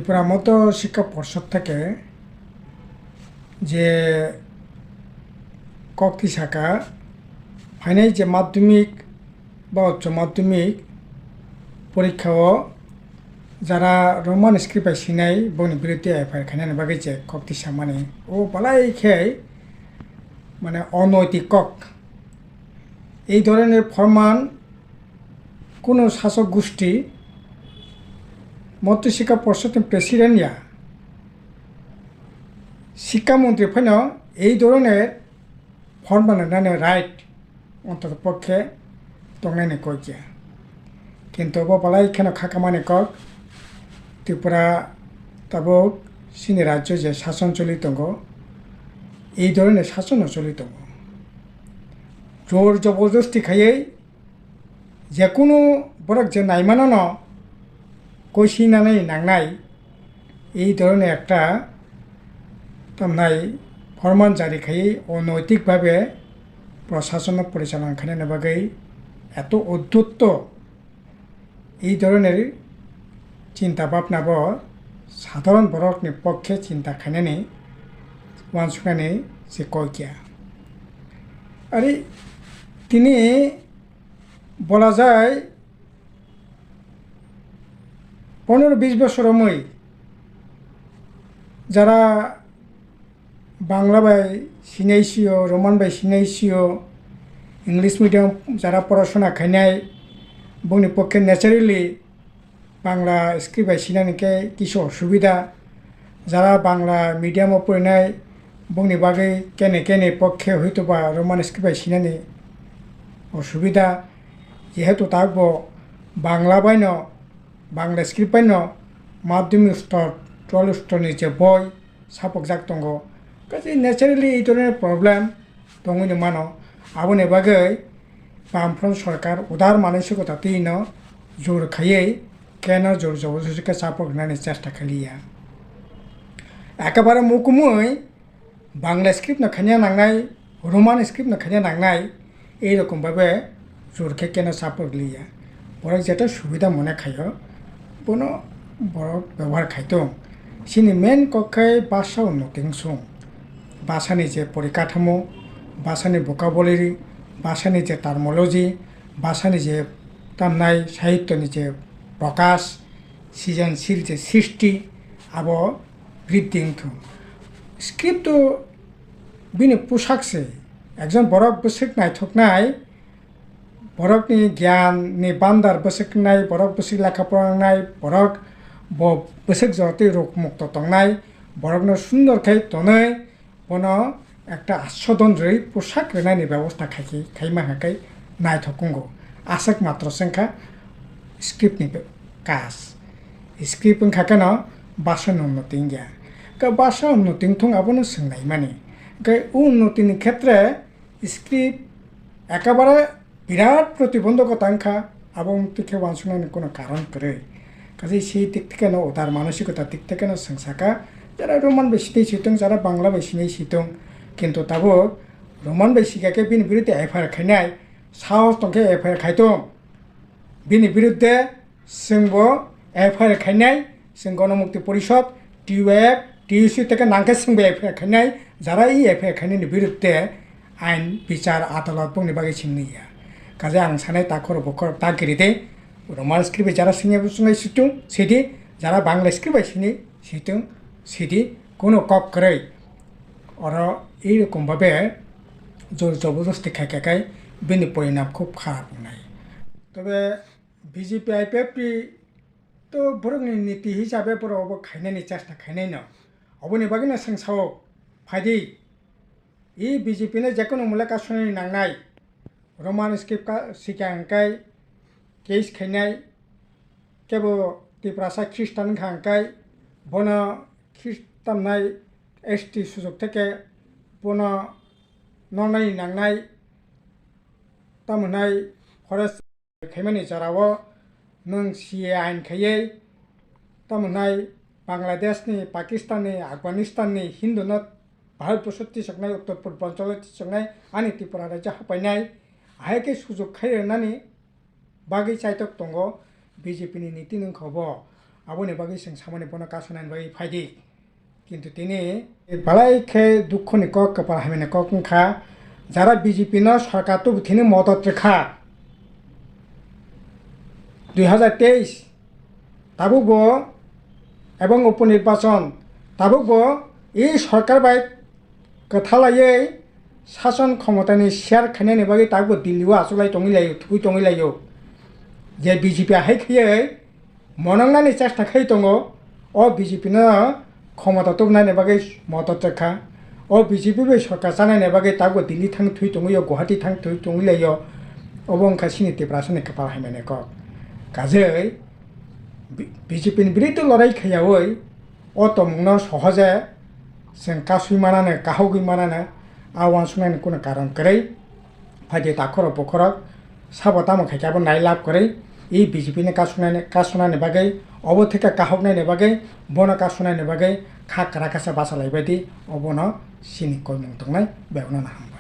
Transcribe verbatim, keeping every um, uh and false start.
Pramato Shikha Porshod theke je kok tisaka phainai je madhyamik ba uccho madhyamik porikha o jara Roman script bai sinai boni biruddhe F I R khainani bagwi je kok tisamani o balai khe mane onoitik kok. Ei dhoroner pharman kuno sasok gusti Matya Shikha Porshod ni president ya, Shikha Montri phano ei dhoroner pharman rwnani right ontotopokhe tongnani kok ya. Kintu bo balai kheno khakamani kok, Tripura tabuk chini rajyo je sason choli tongo, ei dhoroner sason no choli tongo. Jor jobordosti khaiwi jekunu borok je naimano no koisinani nangnai, ei dhoroner ekta tamnai pharman jari khaiwi onoitik bhabe prosason no porichalona khainani bagwi eto uddotto. Ei dhoroner chinta bhabna bo sadharon borokni pokkhe chinta khainani, uansuknani se kok ya. Are tini bola jai pondro bis bosor romwi jara Bangla bai sinai sio, Roman bai sinai sio, English medium jara porasona khainai, bongni pokkhe naturally Bangla script bai sinani khe kisa osubida. Jara Bangla medium o porinai, bongni bagwi kene kene pokkhe hoitoba Roman script bai sinani osubida. Jehetu tabukbo Bangla baino, Bangla script baino madhyamik stor, twelve stor ni je boi, sapokjak tongo. Kaisa naturally ei dhoroner problem tongwi no mano. Aboni bagwi Bamfront sorkar udar manosiktwa twi no jor khaiwi keno jor jobordosti khe chapok rwnani chesta khailiya. Ekebare mukumui Bangla script no khaina nangnai, Roman script no khaina nangnai, ei rokom babe jor khe keno chapok liya. Borok jeto subida mone khaio, bono borok bebohar khaitong. Chini main kok khe basa unnoti wngsung. Basani je porikathomo, basani vocabulary, basani je terminology, basani je tamnai sahityoni je prokash, sijansil je srishti, abo briddhi wngthung. Script o bini pusak se, ekjon borok bwswk naithoknai, borokni gyan ni bandar bwswk wngnai, borok bwswk lekha pora wngnai, borok bo bwswk jotoi rog mukto tongnai, borokno sundor khe tonwi bono ekta asodon rwi pusak rwnani bebosta khaikhe, khaima hwnkhe naithok wngo. Aswk matro se wngkha script ni be-, kaj. Script wngkha kheno basa no unnoti wngya. Khe basa unnoti wngthung abono swngnaimani. Khe o unnoti ni khetre script ekabare birat protibondhokota wngkha, abo wngtwi khe uansuknani kono karon kwrwi. Kaisa si tik tikeno udar manosikota tik tikeno swngsaka, jara Roman bai sinai sitong, jara Bangla bai sinai sitong, kintu tabuk Roman bai sika khe bini biruddhe F I R khainai sahos tongkhe F I R khaitong. Bini biruddhe chwngbo F I R khainai, chwng Gonomukti Porishod, T U F, T U C teke nangkhe chwngbo F I R khainai, jara i F I R khainani biruddhe ain bichar adalot bongni bagwi chwngni ya. Kaje ang sanai takhor bukhor ta giri de, Roman script bai jara sini bo chwngai situng, sidi, jara Bangla script bai sini situng, sidi, kono kok kwrwi. Oro ei rokom babe jor jobordosti khai khai khai bini porinam khub kharap wngnai. Tobe B J P I P F T to borokni niti hisabe borok obo khainani chesta khainai no. Oboni bagwi no chwng sao, phaidi, e B J P no jekono mole kasonani nangnai. Roman script ka sikha hwnkhe case khainai, kebo Tiprasa Christian wngkha hwnkhe bono Christian nai S T sujok theke bono nongnai nangnai, tamo hwnai forest khaimani jorao nwng C A A ain khaiwi, tamo hwnai Bangladesh ni, Pakistan ni, Afghanistan ni Hindu no Bharat boso tisoknai, Uttor Purbanchal tisoknai, ani Tripura rajyo hapainai, ahai khe sujok khai rwnani bagwi chaitok tongo B J P ni niti nwngkha bo. Aboni bagwi chwng samani bono kasunani bagwi phaidi. Kintu tini belai khe dukhoni kok, kwpal hamyani kok wngkha, jara B J P no sarkar tubu thini modot rwkha. Dui hazar teis tabukbo ebong upo nirbachon tabukbo e sarkar bai kwthalaiwi sason khomotani share khainani bagwi tabukbo Delhi o achuklai tongwi laio, thwi tongwi laio. Je B J P hai khaiwi monongnani chesta khai tongo, o B J P no khomota tubunani bagwi modot rwkha. O B J P bai sorkar chanani bagwi tabukbo Delhi thang thwi tongwi o, Guwahati thang thwi tongwi laio. Obo wngkha chini Tiprasani kwpal hamyani kok. Kajei B-, B J P ni biruddhe lorai khaiyawi o tongmungno sohoje chwng kasui manano, kahogwi manano, a uansuknani kunu karon kwrwi. Phaidi takhorok bukhorok sabo tamo khaikhe abo nai lab kwrwi, e B J P ni kasuknani, kasunani bagwi, obo theke kahoknani bagwi, bono kasunani bagwi kha kwrak khe se bachalaibaidi, obono chini koimung tongnai, bebakno hambai.